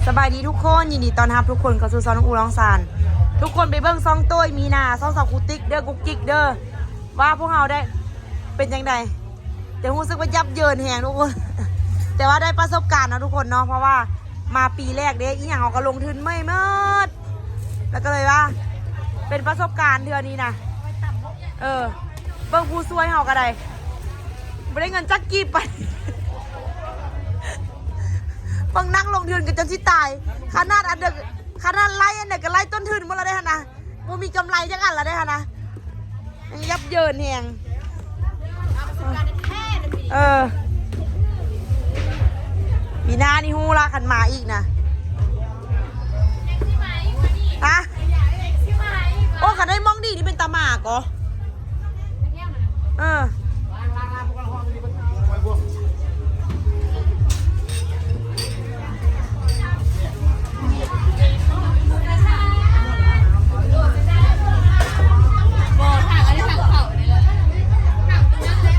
ສະບາຍດີທຸກຄົນ, ຍິນດີຕ້ອນຮັບທຸກຄົນເຂົ້າສູ່ຊ່ອງນ້ອງອູ້ນ້ອງຊານ. ທຸກຄົນໄປເບິ່ງຊ່ອງໂຕ້ຍມີນາ, ຊ່ອງສາວກຸກກິກເດີ, ກຸກກິກເດີ, ວ່າພວກເຮົາໄດ້ເປັນຈັ່ງໃດ. ແຕ່ຮູ້ສຶກວ່າຢັບເຢິນແຮງທຸກຄົນ, ແຕ່ວ່າໄດ້ປະສົບການເນາະທຸກຄົນເນາະ, ເພາະວ່າມາປີແລກເດ້, ອີ່ຫຍັງເຮົາກໍລົງທຶນໃໝ່ໝົດ, ແລ້ວກໍເລີຍວ່າເປັນປະສົບການເທື່ອນີ້ນະ. ເອີ ເບິ່ງຜູ້ຊ່ວຍເຮົາກໍໄດ້ ບໍ່ໄດ້ເງິນຈັກກີບໄປ. ເບິ່ງນັກລົງທຶນກໍຈົນຊິຕາຍ, ຂະໜາດອັນເດີ ຂະໜາດໄລ່ອັນໃດກໍໄລ່ຕົ້ນທຶນໝົດແລ້ວເດ້ຫັ້ນນະ, ບໍ່ມີກຳໄລຈັກອັນແລ້ວເດ້ຫັ້ນນະ, ຍັງຍັບເຢິນແຮງ. ເອີ ປີໜ້ານີ້ຮູ້ລະ ຄັນມາອີກນະ. ຮະ? ໂອ້ ຄັນໄດ້ມອງດີນີ້ເປັນຕາມາກໍ ເອີ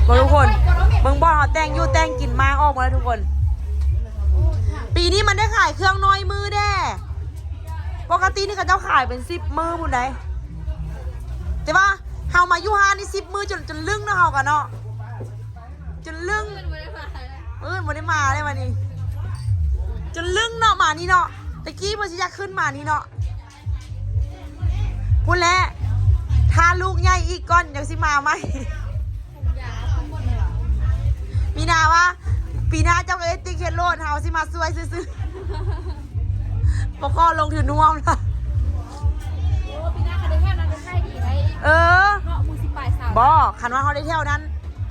ບໍ່ທຸກຄົນ ເບິ່ງບ່ອນເຮົາແຕ່ງຢູ່ແຕ່ງກິນ ມາອອກໝົດແລ້ວທຸກຄົນ. ປີນີ້ມັນໄດ້ຂາຍເຄື່ອງໜ້ອຍມື້ແດ່. ປົກກະຕິນີ້ເຂົາເຈົ້າຂາຍເປັນສິບມື້ພຸ້ນໃດ໋, ແຕ່ວ່າເຮົາມາຢູ່ຮ້ານນີ້ສິບມື້ ຈົນ ຈົນລຶ້ງເນາະ, ເຮົາກະເນາະ ຈົນລຶ້ງ. ມື້ອື່ນບໍ່ໄດ້ມາເລີຍບາດນີ້, ຈົນລຶ້ງເນາະ ມານີ້ເນາະ. ແຕ່ກີ້ເພິ່ນຊິຢາກຂຶ້ນມານີ້ເນາະ, ພຸ້ນແຫຼະ ຖ້າລູກໃຫຍ່ອີກກ່ອນຈັ່ງຊິມາໃໝ່. ມີນາວ່າ ປີໜ້າເຈົ້າກໍເຮັດຕິກເຮັດໂລດ, ເຮົາຊິມາຊ່ວຍຊື່ໆ ບໍ່ຂໍລົງທຶນຮ່ວມລະ. ໂອ້ ປີໜ້າກໍໄດ້ແຮງນະ, ກໍຂາຍດີໄດ໋. ເອີ ເນາະ ໝູ່ສິບປາຍຊາວ. ບໍ່ ຄັນວ່າເຮົາໄດ້ແຖວນັ້ນ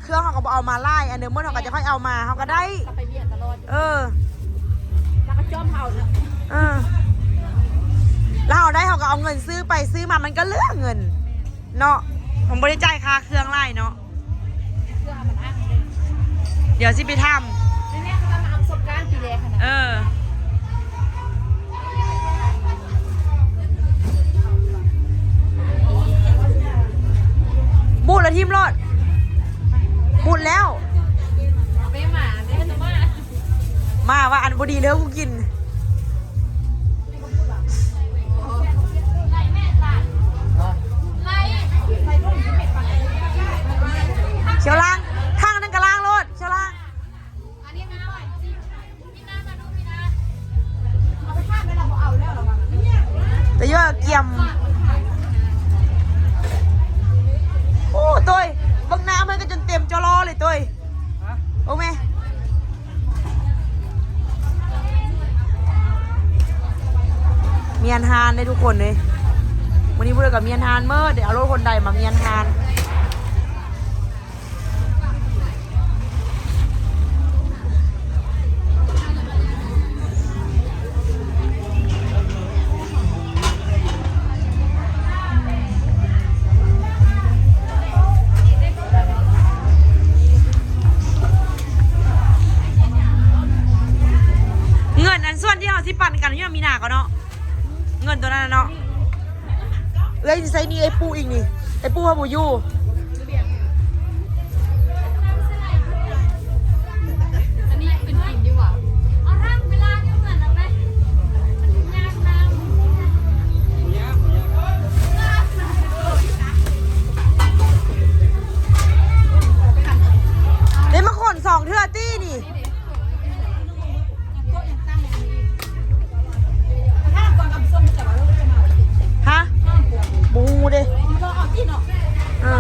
ເຄື່ອງເຮົາກໍບໍ່ເອົາມາຫຼາຍ, ອັນເດີໝົດເຮົາກໍຈະຄ່ອຍເອົາມາ, ເຮົາກໍໄດ້ ກໍໄປວຽນຕະຫຼອດ. ເອີ ແລ້ວກໍຈອມເຮົາເນາະ. ເອີ ແລ້ວເຮົາໄດ້ ເຮົາກໍເອົາເງິນຊື້ໄປຊື້ມາ, ມັນກໍເຫຼືອເງິນ. ເນາະ ມັນບໍ່ໄດ້ຈ່າຍຄ່າເຄື່ອງຫຼາຍເນາະ. ດຽວຊິໄປຖາມ. ເອີ ບູດລະຖິ້ມໂລດ, ບູດແລ້ວ. ມາວ່າອັນບໍ່ດີເລີຍກູກິນ. ຂຽວລ້າງ ຖັງນັ້ນກໍລ້າງໂລດ ຂຽວລ້າງ. ແຕ່ຢ່າກຽມ. ໂອ້ ໂຕ້ຍ ເບິ່ງນ້ຳມັນກໍຈົນເຕັມຈໍລໍເລີຍໂຕ້ຍ. ໂອ້ແມ່ ມຽນຮ້ານເດ້ທຸກຄົນເດ້. ມື້ນີ້ພວກເຮົາກໍມຽນຮ້ານເໝິດເດ້, ເອົາລົດຄົນໃດມາມຽນຮ້ານ. ເງິນອັນສ່ວນທີ່ເຮົາຊິປັນກັນຢູ່ມີນາກໍເນາະ, ເງິນໂຕນັ້ນນະເນາະ. ເອື້ອຍຊິໃຊ້ໜີ້ໄອ້ປູອີກນີ້, ໄອ້ປູເຮົາບໍ່ຢູ່. ອັນນີ້ເປັນກິນຢູ່ຫວາ? ເອົາທາງເວລາຢູ່ເຮືອນນຳໄປ. ໄດ້ມາຂົນສອງເທື່ອຕິນີ້. ຮະ? ບໍ່ຮູ້ເດ້. ເອີ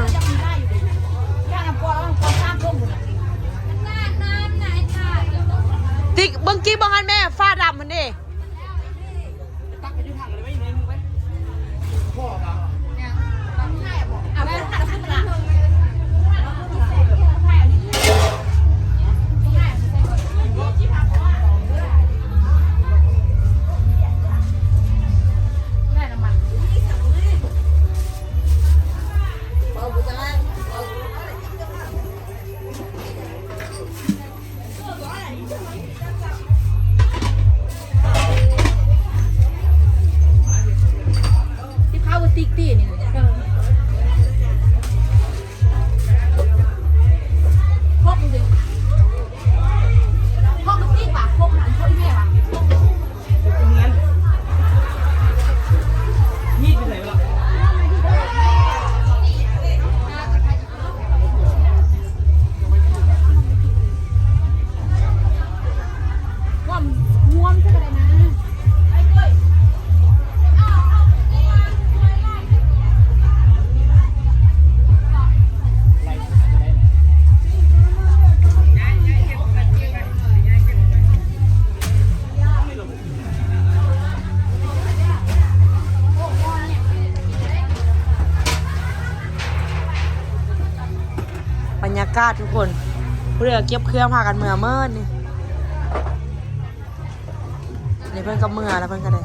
ຕິກເບິ່ງ ກິກເບິ່ງຫັ້ນແມ່ ຟ້າດຳຫັ້ນເດ້. ຊິພາບໍ່ຕິກ ບັນຍາກາດທຸກຄົນ ຜູ້ໃດກໍເກັບເຄື່ອງພາກັນເມືອເໝິດນີ້. ນີ້ເພິ່ນກໍເມືອແລ້ວ ເພິ່ນກໍໄດ້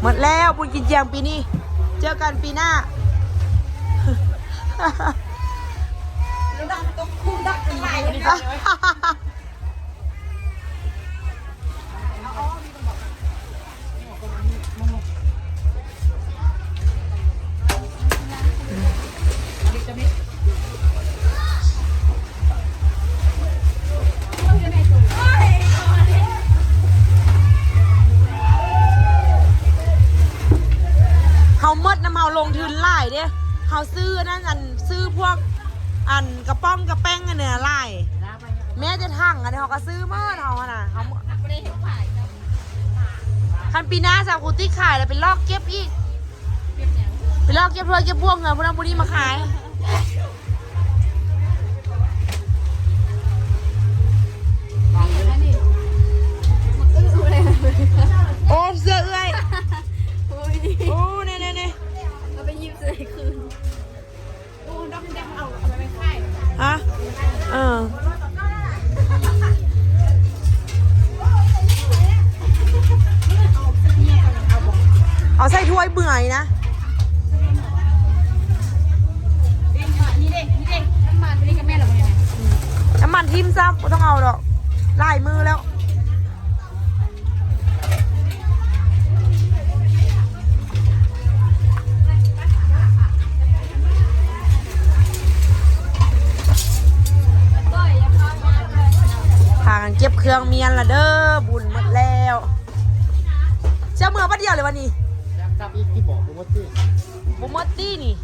ໝົດແລ້ວ ບຸນກິນຈຽງປີນີ້ ເຈີກັນປີໜ້າ. ເຮົາໝົດນຳ ເຮົາລົງທຶນຫຼາຍເດ້ ເຮົາຊື້ອັນນັ້ນ ອັນ ຊື້ພວກ ອັນ ກະປ໋ອງກະແປ້ງອັນນີ້ຫຼາຍ ແມ້ແຕ່ຖັງອັນນີ້ເຮົາກໍຊື້ໝົດ ເຮົາຫັ້ນນະ ເຮົາ ຄັນປີໜ້າສາວຄູຕິກຂາຍແລ້ວ ໄປລອກເກັບອີກ ໄປລອກເກັບຖ້ວຍເກັບບ່ວງເຮືອນຜູ້ນັ້ນຜູ້ນີ້ມາຂາຍ. ໂອ້ ເສື້ອເອື້ອຍ ໂອ້ຍ ໂອ້ ແນ່ໆໆ ເອົາໄປຍິບໃສ່ຄືນ. ຮະ ເອີ ເອົາໃສ່ຖ້ວຍເບືອຍນະ ນ້ຳມັນຖິ້ມຊະ ບໍ່ຕ້ອງເອົາດອກ ຫຼາຍມື້ແລ້ວ. ພາກັນເກັບເຄື່ອງມ້ຽນລະເດີ ບຸນໝົດແລ້ວ. ເຈົ້າເມືອບັດດຽວເລີຍວະນີ້ ຍັງກັບອີກຕິ ບໍ່ໝົດຕິ ບໍ່ໝົດຕິນີ້.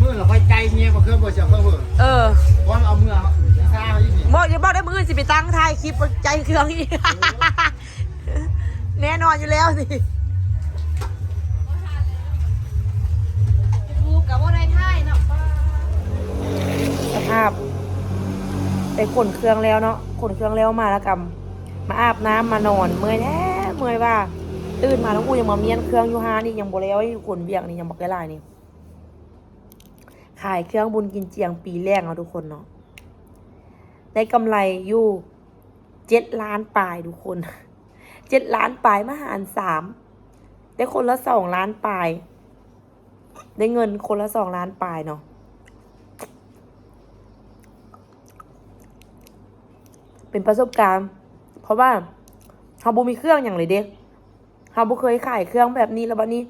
ມື້ລະຂ້ອຍຈ່າຍເມຍບໍ່ເຄືອບໍ່ຊິເອົາເຄື່ອງເບີ ເອີ ວ່າເອົາເມືອຊາອີກນີ້ ບໍ່ ຢ່າບອກໄດ້ ມື້ອື່ນຊິໄປຕັ້ງຖ່າຍຄລິບຈ່າຍເຄື່ອງອີກ ແນ່ນອນຢູ່ແລ້ວນີ້ ຢູ່ກໍບໍ່ໄດ້ຖ່າຍເນາະ ສະພາບໄປຂົນເຄື່ອງແລ້ວເນາະ ຂົນເຄື່ອງແລ້ວມາ ແລ້ວກໍມາອາບນ້ຳມານອນ ເມື່ອຍແທ້ ເມື່ອຍວ່າ ຕື່ນມານ້ອງອູຍັງມາມ້ຽນເຄື່ອງຢູ່ຮ້ານອີກ ຍັງບໍ່ແລ້ວ ຂົນວຽກນີ້ຍັງບັກຫຼາຍໆນີ້. ຂາຍເຄື່ອງບຸນກິນຈຽງປີແລກເນາະທຸກຄົນເນາະ ໄດ້ກຳໄລຢູ່ເຈັດລ້ານປາຍທຸກຄົນ ເຈັດລ້ານປາຍມາຫານສາມ ໄດ້ຄົນລະສອງລ້ານປາຍ ໄດ້ເງິນຄົນລະສອງລ້ານປາຍເນາະ ເປັນປະສົບການ ເພາະວ່າເຮົາບໍ່ມີເຄື່ອງຫຍັງເລີຍເດ້. ເຮົາບໍ່ເຄີຍຂາຍເຄື່ອງແບບນີ້ ແລ້ວບັດນີ້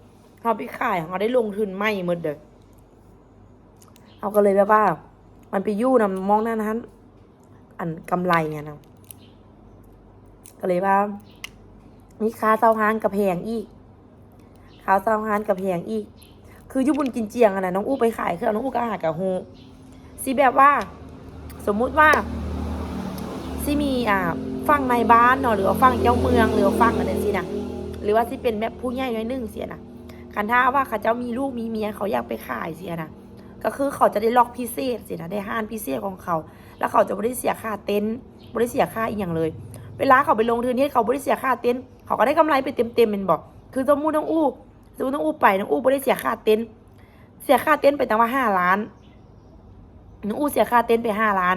ເຮົາໄປຂາຍ ເຮົາໄດ້ລົງທຶນໃໝ່ໝົດເດີ ເຮົາກໍເລີຍແບບວ່າ ມັນໄປຢູ່ນຳໝ່ອງນັ້ນຫັ້ນ ອັນກຳໄລຫັ້ນນະ ກໍເລີຍວ່າ ມີຄ່າເຊົ່າຮ້ານກໍແພງອີກ ຄ່າເຊົ່າຮ້ານກໍແພງອີກ ຄືຢູ່ບຸນກິນຈຽງຫັ້ນນະ ນ້ອງອູໄປຂາຍເຄື່ອງ ນ້ອງອູກໍຫາກໍຮູ້ ຊິແບບວ່າ ສົມມຸດວ່າ ຊິມີ ອ່າ ຝັ່ງນາຍບ້ານເນາະ ຫຼືວ່າຝັ່ງເຈົ້າເມືອງ ຫຼືວ່າຝັ່ງອັນຈັ່ງຊີ້ນະ ຫຼືວ່າຊິເປັນແບບຜູ້ໃຫຍ່ໜ້ອຍໜຶ່ງຊີ້ນະ ຄັນຖ້າວ່າເຂົາເຈົ້າມີລູກມີເມຍ ເຂົາຢາກໄປຂາຍຊີ້ນະ ກໍຄືເຂົາຈະໄດ້ລັອກພິເສດຊີ້ນະ ໄດ້ຮ້ານພິເສດຂອງເຂົາ ແລ້ວເຂົາຈະບໍ່ໄດ້ເສຍຄ່າເຕັນ ບໍ່ໄດ້ເສຍຄ່າອີ່ຫຍັງເລີຍ ເວລາເຂົາໄປລົງທຶນເຮັດ ເຂົາບໍ່ໄດ້ເສຍຄ່າເຕັນ ເຂົາກໍໄດ້ກຳໄລໄປເຕັມໆ ແມ່ນບໍ່? ຄືສົມມຸດນ້ອງອູ ສົມມຸດນ້ອງອູໄປ ນ້ອງອູບໍ່ໄດ້ເສຍຄ່າເຕັນ ເສຍຄ່າເຕັນໄປຕັ້ງວ່າຫ້າລ້ານ ນ້ອງອູເສຍຄ່າເຕັນໄປຫ້າລ້ານ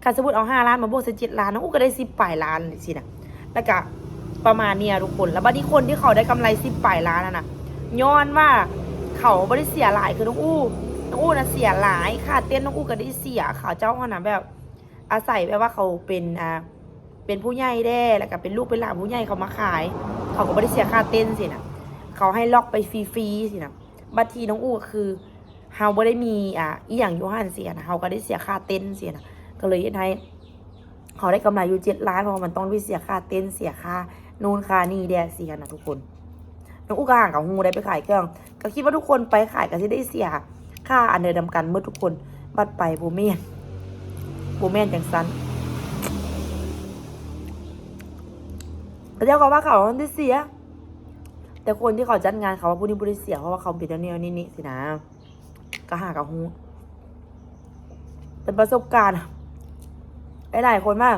ຄັນສົມມຸດເອົາຫ້າລ້ານມາບວກໃສ່ເຈັດລ້ານ ນ້ອງອູກໍໄດ້ສິບປາຍລ້ານຊີ້ນະ ແລ້ວກະ ປະມານນີ້ນະທຸກຄົນ. ແລ້ວບັດນີ້ຄົນທີ່ເຂົາໄດ້ກຳໄລສິບປາຍລ້ານຫັ້ນນະ ຍ້ອນວ່າເຂົາບໍ່ໄດ້ເສຍຫຼາຍຄືນ້ອງອູ້. ນ້ອງອູ້ນະເສຍຫຼາຍ, ຄ່າເຕັ້ນນ້ອງອູ້ກໍໄດ້ເສຍ. ເຂົາເຈົ້າຫັ້ນນະແບບ ອາໄສແບບວ່າເຂົາເປັນ ອ່າ ເປັນຜູ້ໃຫຍ່ແດ່ ແລ້ວກໍເປັນລູກເປັນຫຼານຜູ້ໃຫຍ່ ເຂົາມາຂາຍ ເຂົາກໍບໍ່ໄດ້ເສຍຄ່າເຕັ້ນຊີ້ນະ, ເຂົາໃຫ້ລັອກໄປຟຣີໆຊີ້ນະ. ບັດທີ່ນ້ອງອູ້ກໍຄື ເຮົາບໍ່ໄດ້ມີ ອ່າ ອີ່ຫຍັງຢູ່ຫັ້ນຊີ້ນະ, ເຮົາກໍໄດ້ເສຍຄ່າເຕັ້ນຊີ້ນະ, ກໍເລີຍເຮັດໃຫ້ເຮົາໄດ້ກຳໄລຢູ່ເຈັດລ້ານ ເພາະວ່າມັນຕ້ອງໄດ້ເສຍຄ່າເຕັ້ນ ເສຍຄ່າໂນ່ນຄ່ານີ້ແດ່ຊີ້ນະທຸກຄົນ. ນ້ອງອູ້ກໍຫາກໍຮູ້ໄດ້ໄປຂາຍເຄື່ອງ ກໍຄິດວ່າທຸກຄົນໄປຂາຍກໍຊິໄດ້ເສຍຄ່າອັນດຽວນຳກັນໝົດທຸກຄົນ, ບັດໄປບໍ່ແມ່ນ ບໍ່ແມ່ນຈັ່ງຊັ້ນ. ເຂົາເຈົ້າກໍວ່າເຂົາໄດ້ເສຍ ແຕ່ຄົນທີ່ເຂົາຈັດງານເຂົາວ່າຜູ້ນີ້ບໍ່ໄດ້ເສຍ ເພາະວ່າເຂົາເປັນແນວນີ້ນີ້ຊີ້ນະ. ກໍຫາກໍຮູ້ ເປັນປະສົບການ. ຫຼາຍໆຄົນວ່າ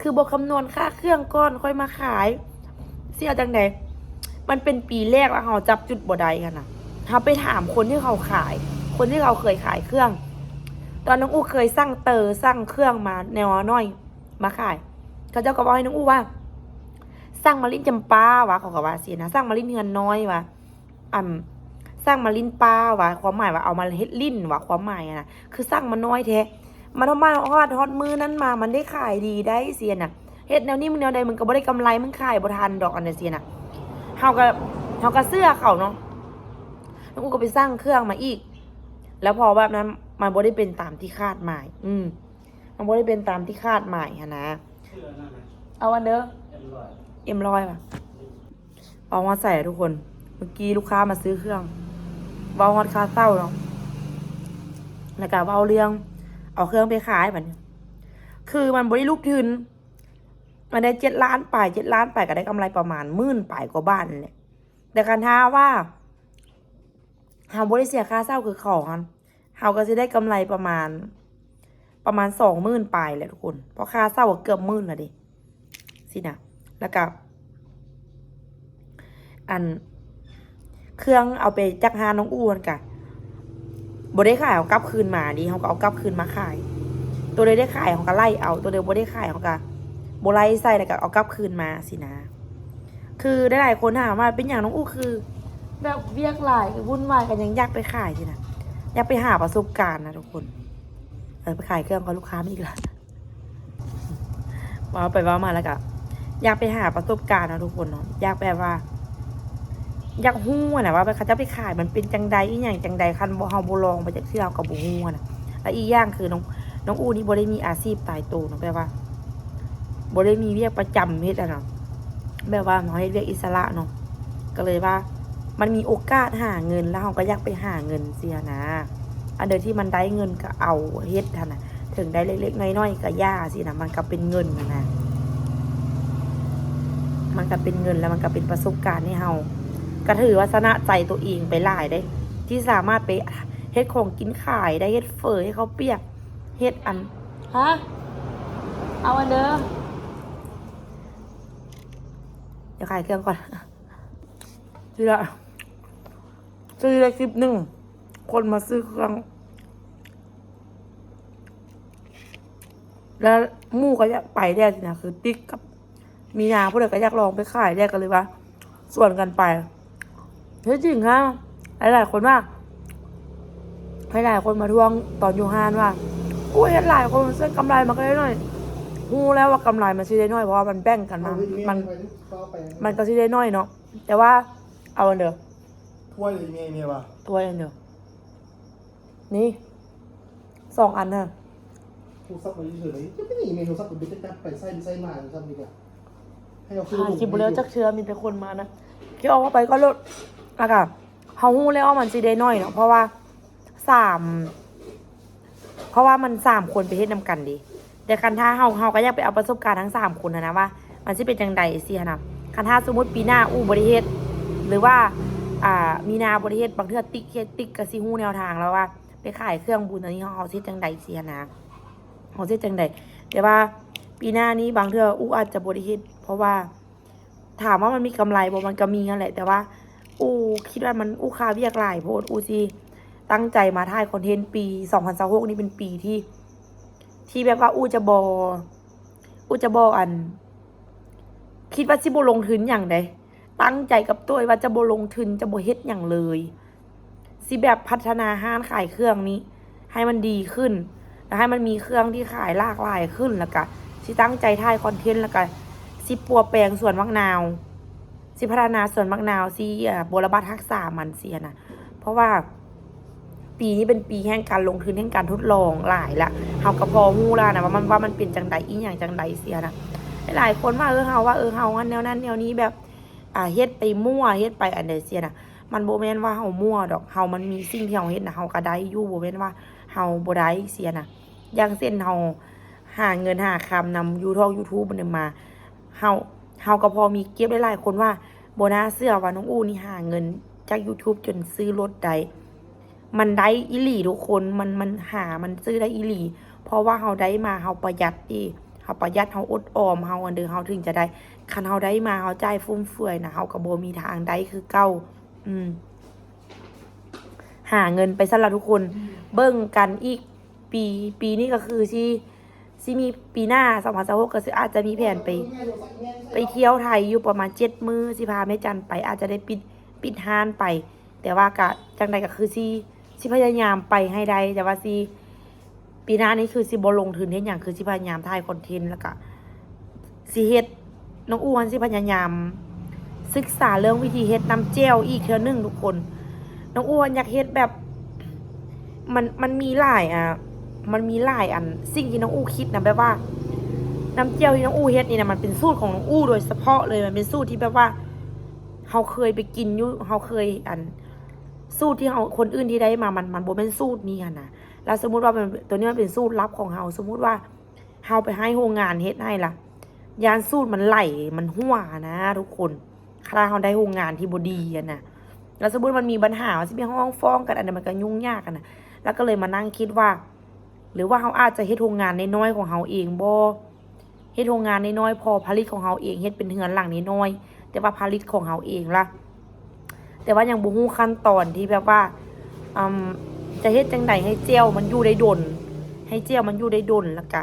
ຄືບໍ່ຄຳນວນຄ່າເຄື່ອງກ່ອນຄ່ອຍມາຂາຍ ຊິເອົາຈັ່ງໃດ? ມັນເປັນປີແລກແລ້ວເຮົາຈັບຈຸດບໍ່ໄດ້ຫັ້ນນະ. ເຮົາໄປຖາມຄົນທີ່ເຂົາຂາຍ ຄົນທີ່ເຂົາເຄີຍຂາຍເຄື່ອງ ຕອນນ້ອງອູ້ເຄີຍສັ່ງເຕີ ສັ່ງເຄື່ອງມາແນວນ້ອຍມາຂາຍ ເຂົາເຈົ້າກໍເວົ້າໃຫ້ນ້ອງອູ້ວ່າ ສັ່ງມາຫຼິ້ນຈຳປາວ່າ ເຂົາກໍວ່າຊີ້ນະ, ສັ່ງມາຫຼິ້ນເຮືອນນ້ອຍວ່າ ອັນ ສັ່ງມາຫຼິ້ນປາວ່າ ຄວາມໝາຍວ່າເອົາມາເຮັດຫຼິ້ນວ່າ ຄວາມໝາຍຫັ້ນນະ ຄືສັ່ງມານ້ອຍແທ້ ມາຮອດ ມາຮອດ ຮອດມື້ນັ້ນມາ ມັນໄດ້ຂາຍດີໄດ໋ຊີ້ນະ. ເຮັດແນວນີ້ ມື້ແນວໃດ ມັນກໍບໍ່ໄດ້ກຳໄລ ມັນຂາຍບໍ່ທັນດອກ ອັນຈັ່ງຊີ້ນະ. ເຮົາກໍ ເຮົາກໍເຊື່ອເຂົາເນາະ. ນ້ອງອູ້ກໍໄປສັ່ງເຄື່ອງມາອີກ ແລ້ວພໍແບບນັ້ນ ມັນບໍ່ໄດ້ເປັນຕາມທີ່ຄາດໝາຍ ອືມ ມັນບໍ່ໄດ້ເປັນຕາມທີ່ຄາດໝາຍຫັ້ນນະ. ເອົາອັນເດີ ເອັມຮ້ອຍ ເອັມຮ້ອຍວ່າ ເວົ້າຮອດໃສອະທຸກຄົນ? ເມື່ອກີ້ລູກຄ້າມາຊື້ເຄື່ອງ ເວົ້າຮອດຄ່າເຊົ່າເນາະ ແລ້ວກະເວົ້າເລື່ອງເອົາເຄື່ອງໄປຂາຍ. ບັດນີ້ ຄືມັນບໍ່ໄດ້ລູກທຶນ ມັນໄດ້ເຈັດລ້ານປາຍ ເຈັດລ້ານປາຍ ກໍໄດ້ກຳໄລປະມານໝື່ນປາຍກວ່າບາດນີ້ແຫຼະ. ແຕ່ຄັນຖ້າວ່າເຮົາບໍ່ໄດ້ເສຍຄ່າເຊົ່າຄືເຂົາຫັ້ນ ເຮົາກໍຊິໄດ້ກຳໄລປະມານ ປະມານສອງໝື່ນປາຍແຫຼະທຸກຄົນ ເພາະຄ່າເຊົ່າກໍເກືອບໝື່ນແລ້ວເດ້ ຊີ້ນະ. ແລ້ວກໍ ອັນ ເຄື່ອງເອົາໄປຈາກຮ້ານນ້ອງອູ້ຫັ້ນກະ ບໍ່ໄດ້ຂາຍ ເອົາກັບຄືນມາເດ້ ເຮົາກໍເອົາກັບຄືນມາຂາຍ. ໂຕໃດໄດ້ຂາຍເຮົາກໍໄລ່ເອົາ ໂຕໃດບໍ່ໄດ້ຂາຍເຮົາກໍບໍ່ໄລ່ໃສ່ ແລ້ວກໍເອົາກັບຄືນມາຊີ້ນະ. ຄືຫຼາຍໆຄົນຖາມວ່າ ເປັນຫຍັງນ້ອງອູ້ຄືແບບວຽກຫຼາຍ ວຸ່ນວາຍ ກໍຍັງຢາກໄປຂາຍຊີ້ນະ ຢາກໄປຫາປະສົບການນະທຸກຄົນ. ເອີ ໄປຂາຍເຄື່ອງກ່ອນ ລູກຄ້າມາອີກແລ້ວ. ເວົ້າໄປເວົ້າມາແລ້ວກໍຢາກໄປຫາປະສົບການເນາະທຸກຄົນເນາະ ຢາກແບບວ່າ ຢາກຮູ້ຫັ້ນນະວ່າເຂົາເຈົ້າໄປຂາຍມັນເປັນຈັ່ງໃດ ອີ່ຫຍັງຈັ່ງໃດ ຄັນບໍ່ ເຮົາບໍ່ລອງໄປຈັກເທື່ອ ເຮົາກໍບໍ່ຮູ້ຫັ້ນນະ. ແລະ ອີກຢ່າງຄືນ້ອງ ນ້ອງອູ້ນີ້ບໍ່ໄດ້ມີອາຊີບຕາຍໂຕເນາະ ແບບວ່າ ບໍ່ໄດ້ມີວຽກປະຈຳເຮັດຫັ້ນນະ ແບບວ່າເຮົາເຮັດວຽກອິດສະຫຼະເນາະ ກໍເລີຍວ່າມັນມີໂອກາດຫາເງິນ ແລ້ວເຮົາກໍຢາກໄປຫາເງິນຊີ້ຫັ້ນນະ. ອັນໃດທີ່ມັນໄດ້ເງິນກໍເອົາເຮັດຫັ້ນນະ ເຖິງໄດ້ເລັກໆນ້ອຍໆກໍຢ່າຊີ້ນະ ມັນກໍເປັນເງິນຫັ້ນນະ ມັນກໍເປັນເງິນ ແລ້ວມັນກໍເປັນປະສົບການໃຫ້ເຮົາ ກໍຖືວ່າຊະນະໃຈຕົວເອງໄປຫຼາຍເດ້ ທີ່ສາມາດໄປເຮັດຂອງກິນຂາຍໄດ້ ເຮັດເຝີ ເຮັດເຂົ້າປຽກ ເຮັດອັນ ຮະ ເອົາອັນເດີ ດຽວຂາຍເຄື່ອງກ່ອນ ຊື້ລະ ຊື້ໄດ້ຄລິບໜຶ່ງ ຄົນມາຊື້ເຄື່ອງ ແລ້ວໝູ່ກໍຢາກໄປແດ່ຊີ້ນະ ຄືຕິກກັບມີນາ ຜູ້ໃດກໍຢາກລອງໄປຂາຍແດ່ ກໍເລີຍວ່າຊວນກັນໄປ. ທີ່ຈິງຫັ້ນ ຫຼາຍໆຄົນວ່າ ຫຼາຍໆຄົນມາທວງຕອນຢູ່ຮ້ານວ່າ ໂອ້ຍ ເຮັດຫຼາຍຄົນເຊິ່ງກຳໄລມັນກໍໄດ້ໜ້ອຍ. ຮູ້ແລ້ວວ່າກຳໄລມັນຊິໄດ້ໜ້ອຍ ເພາະວ່າມັນແບ່ງກັນມາ ມັນ ມັນກໍຊິໄດ້ໜ້ອຍເນາະ ແຕ່ວ່າ ເອົາອັນເດີ ຖ້ວຍເລີຍແມ່ ແມ່ວ່າ ຖ້ວຍອັນເດີ ນີ້ ສອງອັນນະ ໂທລະສັບໄວ້ເສີຍໆ ຈະໄປໜີແມ່ ໂທລະສັບໄປຈັບໄປໃຊ້ໄປໃຊ້ມາ ໂທລະສັບນີ້ກະ ໃຫ້ເອົາຄື ຫາຊິບໍ່ແລ້ວຈັກເທື່ອ ມີແຕ່ຄົນມານະ ເກັບເອົາໄປກ່ອນໂລດ. ແລ້ວກະເຮົາຮູ້ແລ້ວວ່າມັນຊິໄດ້ໜ້ອຍເນາະ ເພາະວ່າສາມ ເພາະວ່າມັນສາມຄົນໄປເຮັດນຳກັນເດ້ ແຕ່ຄັນຖ້າເຮົາ ເຮົາກໍຢາກໄປເອົາປະສົບການທັງສາມຄົນຫັ້ນນະ ວ່າມັນຊິເປັນຈັ່ງໃດຊີ້ຫັ້ນນະ. ຄັນຖ້າສົມມຸດປີໜ້າອູ້ບໍ່ໄດ້ເຮັດ ຫຼືວ່າ ອ່າ ມີນາບໍ່ໄດ້ເຮັດ ບາງເທື່ອຕິກເຮັດ ຕິກກໍຊິຮູ້ແນວທາງແລ້ວວ່າ ໄປຂາຍເຄື່ອງບຸນອັນນີ້ ເຮົາ ເຮົາຊິເຮັດຈັ່ງໃດຊີ້ຫັ້ນນະ ເຮົາຊິເຮັດຈັ່ງໃດ. ແຕ່ວ່າປີໜ້ານີ້ບາງເທື່ອອູ້ອາດຈະບໍ່ໄດ້ເຮັດ ເພາະວ່າ ຖາມວ່າມັນມີກຳໄລບໍ່? ມັນກໍມີຫັ້ນແຫຼະ ແຕ່ວ່າອູ້ຄິດວ່າມັນ ອູ້ຄາວຽກຫຼາຍໂພດ. ອູ້ຊິຕັ້ງໃຈມາຖ່າຍຄອນເທັນປີສອງພັນຊາວຫົກນີ້ເປັນປີທີ່ ທີ່ແບບວ່າອູ້ຈະບໍ່ ອູ້ຈະບໍ່ ອັນ ຄ ຄິດວ່າຊິບໍ່ລົງທຶນຫຍັງເດ້ ຕັ້ງໃຈກັບຕົວເອງວ່າຈະບໍ່ລົງທຶນ ຈະບໍ່ເຮັດຫຍັງເລີຍ ຊິແບບພັດທະນາຮ້ານຂາຍເຄື່ອງນີ້ໃຫ້ມັນດີຂຶ້ນ ແລ້ວໃຫ້ມັນມີເຄື່ອງທີ່ຂາຍຫຼາກຫຼາຍຂຶ້ນ ແລ້ວກະຊິຕັ້ງໃຈຖ່າຍຄອນເທັນ ແລ້ວກະຊິປົວແປງສວນໝາກນາວ ຊິພັດທະນາສວນໝາກນາວ ຊິ ເອີ ບົວລະບັດຮັກສາມັນຊີ້ຫັ້ນນະ ເພາະວ່າ ປີນີ້ເປັນປີແຫ່ງການລົງທຶນ ແຫ່ງການທົດລອງຫຼາຍລະ ເຮົາກໍພໍຮູ້ລະນະວ່າມັນ ວ່າມັນເປັນຈັ່ງໃດ ອີ່ຫຍັງຈັ່ງໃດຊີ້ຫັ້ນນະ ຫຼາຍໆຄົນວ່າ ເອີ ເຮົາວ່າ ເອີ ເຮົາອັນແນວນັ້ນແນວນີ້ ແບບ ອ່າ ເຮັດໄປມົ້ວ ເຮັດໄປອັນໃດຊີ້ຫັ້ນນະ ມັນບໍ່ແມ່ນວ່າເຮົາມົ້ວດອກ ເຮົາ ມັນມີສິ່ງທີ່ເຮົາເຮັດນະ ເຮົາກໍໄດ້ຢູ່ ບໍ່ແມ່ນວ່າເຮົາບໍ່ໄດ້ຊີ້ຫັ້ນນະ ຢ່າງເຊັ່ນເຮົາຫາເງິນຫາຄຳນຳຢູທອກ YouTube ນີ້ມາ ເຮົາ ເຮົາກໍພໍມີເກັບ ຫຼາຍໆຄົນວ່າ ບໍ່ໜ້າເຊື່ອວ່ານ້ອງອູ່ນີ້ຫາເງິນຈາກ YouTube ຈົນຊື້ລົດໄດ້ ມັນໄດ້ອີ່ຫຼີທຸກຄົນ ມັນ ມັນຫາ ມັນຊື້ໄດ້ອີ່ຫຼີ ເພາະວ່າເຮົາໄດ້ມາ ເຮົາປະຢັດເດ້ ເຮົາປະຢັດ ເຮົາອົດອອມ ເຮົາອັນເດີ ເຮົາເຖິງຈະໄດ້ ຄັນເຮົາໄດ້ມາ ເຮົາຈ່າຍຟຸມເຟືອຍນະ ເຮົາກໍບໍ່ມີທາງໄດ້ຄືເກົ່າ ອືມ ຫາເງິນໄປຊັ້ນລະທຸກຄົນ ເບິ່ງກັນອີກ ປີ ປີນີ້ກໍຄືຊິ ຊິມີ ປີໜ້າ ສອງພັນຊາວຫົກ ກໍຊິອາດຈະມີແຜນໄປ ໄປທ່ຽວໄທຢູ່ປະມານເຈັດມື້ ຊິພາແມ່ຈັນໄປ ອາດຈະໄດ້ປິດ ປິດຮ້ານໄປ ແຕ່ວ່າກະຈັ່ງໃດກໍຄືຊິ ຊິພະຍາຍາມໄປໃຫ້ໄດ້ ແຕ່ວ່າຊິ ປີໜ້ານີ້ຄືຊິບໍ່ລົງທຶນເຮັດຫຍັງ ຄືຊິພະຍາຍາມຖ່າຍຄອນເທັນ ແລ້ວກະຊິເຮັດ ນ້ອງອູ່ຫັ້ນຊິພະຍາຍາມສຶກສາເລື່ອງວິທີເຮັດນ້ຳແຈ່ວອີກເທື່ອໜຶ່ງທຸກຄົນ ນ້ອງອູ່ຫັ້ນຢາກເຮັດແບບ ມັນ ມັນມີຫຼາຍ ອ່າ ມັນມີຫຼາຍອັນ ສິ່ງທີ່ນ້ອງອູ່ຄິດນະ ແບບວ່າ ນ້ຳແຈ່ວທີ່ນ້ອງອູ່ເຮັດນີ້ນະ ມັນເປັນສູດຂອງນ້ອງອູ່ໂດຍສະເພາະເລີຍ ມັນເປັນສູດທີ່ແບບວ່າ ເຮົາເຄີຍໄປກິນຢູ່ ເຮົາເຄີຍ ອັນ ສູດທີ່ເຮົາ ຄົນອື່ນທີ່ໄດ້ມາ ມັນ ມັນບໍ່ແມ່ນສູດນີ້ຫັ້ນນະ ລະສົມມຸດວ່າ ໂຕນີ້ມັນເປັນສູດລັບຂອງເຮົາ ສົມມຸດວ່າ ເຮົາໄປໃຫ້ໂຮງງານເຮັດໃຫ້ລະ ຢ້ານສູດມັນໄຫຼ ມັນຮົ່ວຫັ້ນນະທຸກຄົນ ຂະໜາດເຮົາໄດ້ໂຮງງານທີ່ບໍ່ດີຫັ້ນນະ ລະສົມມຸດມັນມີບັນຫາ ຊິໄປຟ້ອງຮ້ອງກັນ ອັນນັ້ນມັນກໍຫຍຸ້ງຍາກຫັ້ນນະ ລະກໍເລີຍມານັ່ງຄິດວ່າ ຫຼືວ່າເຮົາອາດຈະເຮັດໂຮງງານນ້ອຍໆຂອງເຮົາເອງບໍ່ ເຮັດໂຮງງານນ້ອຍໆ ພໍຜະລິດຂອງເຮົາເອງ ເຮັດເປັນເຮືອນຫຼັງນ້ອຍໆ ແຕ່ວ່າຜະລິດຂອງເຮົາເອງລະ ແຕ່ວ່າຍັງບໍ່ຮູ້ຂັ້ນຕອນທີ່ແບບວ່າ ອືມ ຈະເຮັດຈັ່ງໃດໃຫ້ແຈ່ວມັນຢູ່ໄດ້ດົນ ໃຫ້ແຈ່ວມັນຢູ່ໄດ້ດົນ ແລ້ວກະ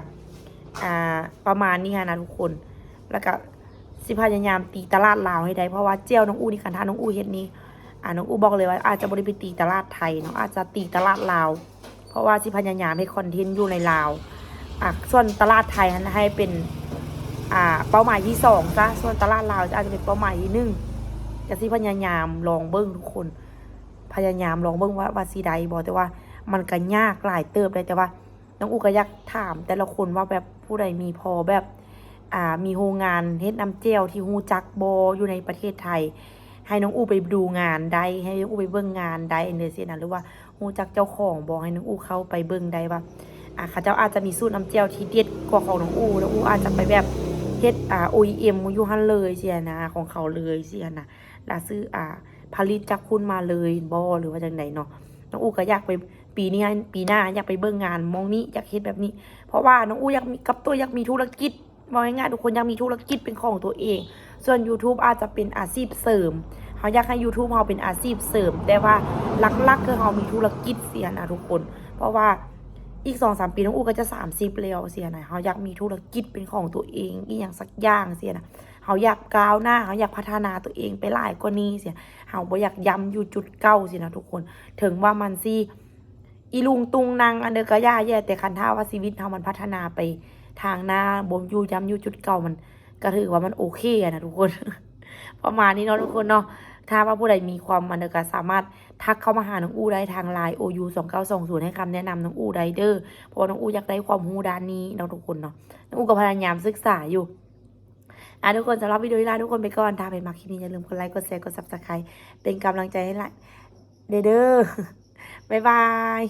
ອ່າ ປະມານນີ້ຫັ້ນນະທຸກຄົນ ແລ້ວກະຊິພະຍາຍາມຕີຕະຫຼາດລາວໃຫ້ໄດ້ ເພາະວ່າແຈ່ວນ້ອງອູ່ນີ້ ຄັນຖ້ານ້ອງອູ່ເຮັດນີ້ ອ່າ ນ້ອງອູ່ບອກເລີຍວ່າອາດຈະບໍ່ໄດ້ໄປຕີຕະຫຼາດໄທເນາະ ອາດຈະຕີຕະຫຼາດລາວ ເພາະວ່າຊິພະຍາຍາມເຮັດຄອນເທັນຢູ່ໃນລາວ ອ່າ ສ່ວນຕະຫຼາດໄທຫັ້ນໃຫ້ເປັນ ອ່າ ເປົ້າໝາຍທີສອງຊະ ສ່ວນຕະຫຼາດລາວອາດຈະເປັນເປົ້າໝາຍທີໜຶ່ງ ກະຊິພະຍາຍາມລອງເບິ່ງທຸກຄົນ ພະຍາຍາມລອງເບິ່ງວ່າ ວ່າຊິໄດ້ບໍ່ ແຕ່ວ່າມັນກະຍາກຫຼາຍເຕີບເດ້ ແຕ່ວ່ານ້ອງອູ່ກະຢາກຖາມແຕ່ລະຄົນວ່າແບບຜູ້ໃດມີພໍແບບ ອ່າ ມີໂຮງງານເຮັດນ້ຳແຈ່ວທີ່ຮູ້ຈັກບໍ່ ຢູ່ໃນປະເທດໄທ ໃຫ້ນ້ອງອູ່ໄປດູງານໄດ້ ໃຫ້ນ້ອງອູ່ໄປເບິ່ງງານໄດ້ ຈັ່ງຊີ້ນະ ຫຼືວ່າ ຮູ້ຈັກເຈົ້າຂອງບໍ່ ໃຫ້ນ້ອງອູ່ເຂົ້າໄປເບິ່ງໄດ້ວ່າ ອ່າ ເຂົາເຈົ້າອາດຈະມີສູດນ້ຳແຈ່ວທີ່ເດັດກວ່າຂອງນ້ອງອູ່ ນ້ອງອູ່ອາດຈະໄປແບບເຮັດ ອ່າ ໂອອີເອັມ ຢູ່ຫັ້ນເລີຍຊີ້ນະ ຂອງເຂົາເລີຍຊີ້ນະ ລະຊື້ ອ່າ ຜະລິດຈາກພຸ້ນມາເລີຍບໍ່ ຫຼືວ່າຈັ່ງໃດເນາະ ນ້ອງອູ່ກໍຢາກໄປ ປີນີ້ ປີໜ້າຢາກໄປເບິ່ງງານໝ່ອງນີ້ ຢາກເຮັດແບບນີ້ ເພາະວ່ານ້ອງອູ່ຢາກມີ ກັບຕົວຢາກມີທຸລະກິດ ເວົ້າງ່າຍໆ ທຸກຄົນຢາກມີທຸລະກິດເປັນຂອງຕົວເອງ ສ່ວນ YouTube ອາດຈະເປັນອາຊີບເສີມ ເຮົາຢາກໃຫ້ YouTube ເຮົາເປັນອາຊີບເສີມ ແຕ່ວ່າຫຼັກໆ ຄືເຮົາມີທຸລະກິດຊີ້ຫັ້ນນະທຸກຄົນ ເພາະວ່າອີກສອງສາມປີ ນ້ອງອູ່ກໍຈະສາມສິບແລ້ວຊີ້ຫັ້ນນະ ເຮົາຢາກມີທຸລະກິດເປັນຂອງຕົວເອງ ອີ່ຫຍັງສັກຢ່າງຊີ້ຫັ້ນນະ ເຮົາຢາກກ້າວໜ້າ ເຮົາຢາກພັດທະນາຕົວເອງໄປຫຼາຍກວ່ານີ້ຊີ້ ເຮົາບໍ່ຢາກຢ້ຳຢູ່ຈຸດເກົ່າຊີ້ນະທຸກຄົນ ເຖິງວ່າມັນຊິ ອີລຸງຕຸງນັງອັນເດີກໍຢ່າແຍ ແຕ່ຄັນຖ້າວ່າຊີວິດເຮົາມັນພັດທະນາໄປທາງໜ້າ ບໍ່ຢູ່ຢ້ຳຢູ່ຈຸດເກົ່າ ມັນກໍຖືວ່າມັນໂອເຄນະທຸກຄົນ ປະມານນີ້ເນາະທຸກຄົນເນາະ ຖ້າວ່າຜູ້ໃດມີຄວາມອັນເດີກໍສາມາດທັກເຂົ້າມາຫານ້ອງອູ່ໄດ້ທາງ LINE ໂອຢູສອງເກົ້າສອງສູນ ໃຫ້ຄຳແນະນຳນ້ອງອູ່ໄດ້ເດີ ເພາະວ່ານ້ອງອູ່ຢາກໄດ້ຄວາມຮູ້ດ້ານນີ້ເນາະທຸກຄົນເນາະ ນ້ອງອູ່ກໍພະຍາຍາມສຶກສາຢູ່ ອ່າ ທຸກຄົນ ສຳລັບວິດີໂອນີ້ລາທຸກຄົນໄປກ່ອນ ຖ້າໃຜມັກຄລິບນີ້ຢ່າລືມກົດໄລ ກົດແຊ ກົດ Subscribe ເປັນກຳລັງໃຈໃຫ້ຫຼາຍເດີ ເດີ ບາຍບາຍ.